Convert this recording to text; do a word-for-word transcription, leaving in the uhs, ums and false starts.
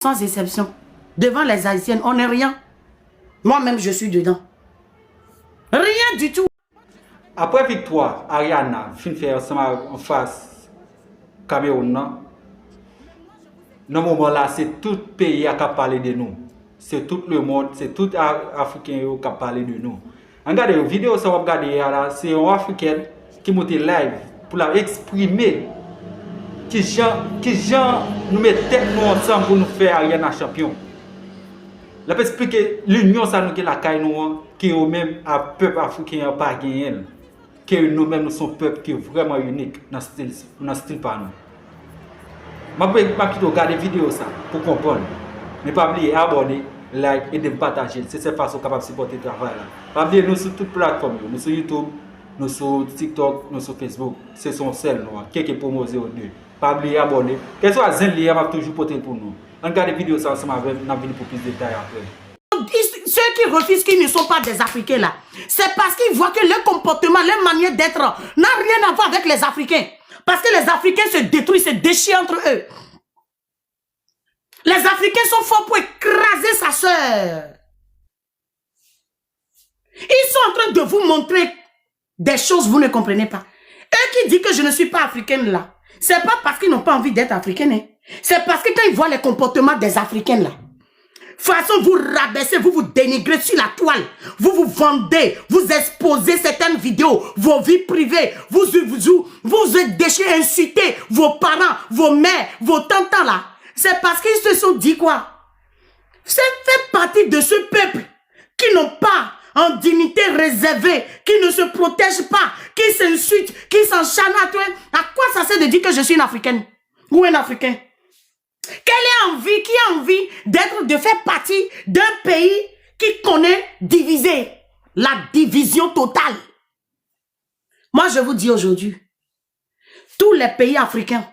sans exception. Devant les Haïtiennes, on n'est rien. Moi-même, je suis dedans. Rien du tout. Apre viktwa Ariana fin fè ansanm anfas Kamewoun nan, nan moman la se tout peyi a k ap pale de nou. Se tout lemonn, se tout Afriken yo k ap pale de nou. Ann gade yo, videyo sa w ap gade a la, se yon Afriken ki moute live pou l ap eksprime kijan kijan nou met tèt nou ansanm pou nou fè Ariana chanpyon. L ap eksplike linyon sa nou gen lakay nou an, ke yo menm a pèp Afriken an pa genyen l. Ke nou menm nou se yon pèp ki vrèman inik nan stil, nan stil pa nou. M ap, m ap kite w gade videyo sa pou konprann. Men pa bliye abòne, like, ede m pataje l. Se sèl fason w kapab sipòte travay la. Pa bliye nou sou tout platfòm yo. Nou sou YouTube, nou sou TikTok, nou sou Facebook. Se se yon sèl non an, Keke Promo zewo de. Pa bliye abòne. Kèlswa zen li ye a, m ap toujou pote l pou nou. Ann gade videyo sa ansanm avè m, n ap vini pou plis detay apre. Ceux qui refusent qu'ils ne sont pas des Africains là, c'est parce qu'ils voient que leur comportement, leur manière d'être n'a rien à voir avec les Africains. Parce que les Africains se détruisent, se déchirent entre eux. Les Africains sont forts pour écraser sa sœur. Ils sont en train de vous montrer des choses que vous ne comprenez pas. Eux qui disent que je ne suis pas africaine là, c'est pas parce qu'ils n'ont pas envie d'être africaine, hein. C'est parce que quand ils voient les comportements des Africains là, façon vous rabaissez, vous vous dénigrez sur la toile, vous vous vendez, vous exposez certaines vidéos, vos vies privées, vous, vous, vous, vous déchirez, insultez vos parents, vos mères, vos tontons là. C'est parce qu'ils se sont dit quoi? C'est fait partie de ce peuple qui n'ont pas en dignité réservée, qui ne se protègent pas, qui s'insultent, qui s'enchantent. À quoi ça sert de dire que je suis une Africaine ou un Africain? Quelle est envie, qui a envie d'être, de faire partie d'un pays qui connaît divisé? La division totale. Moi, je vous dis aujourd'hui, tous les pays africains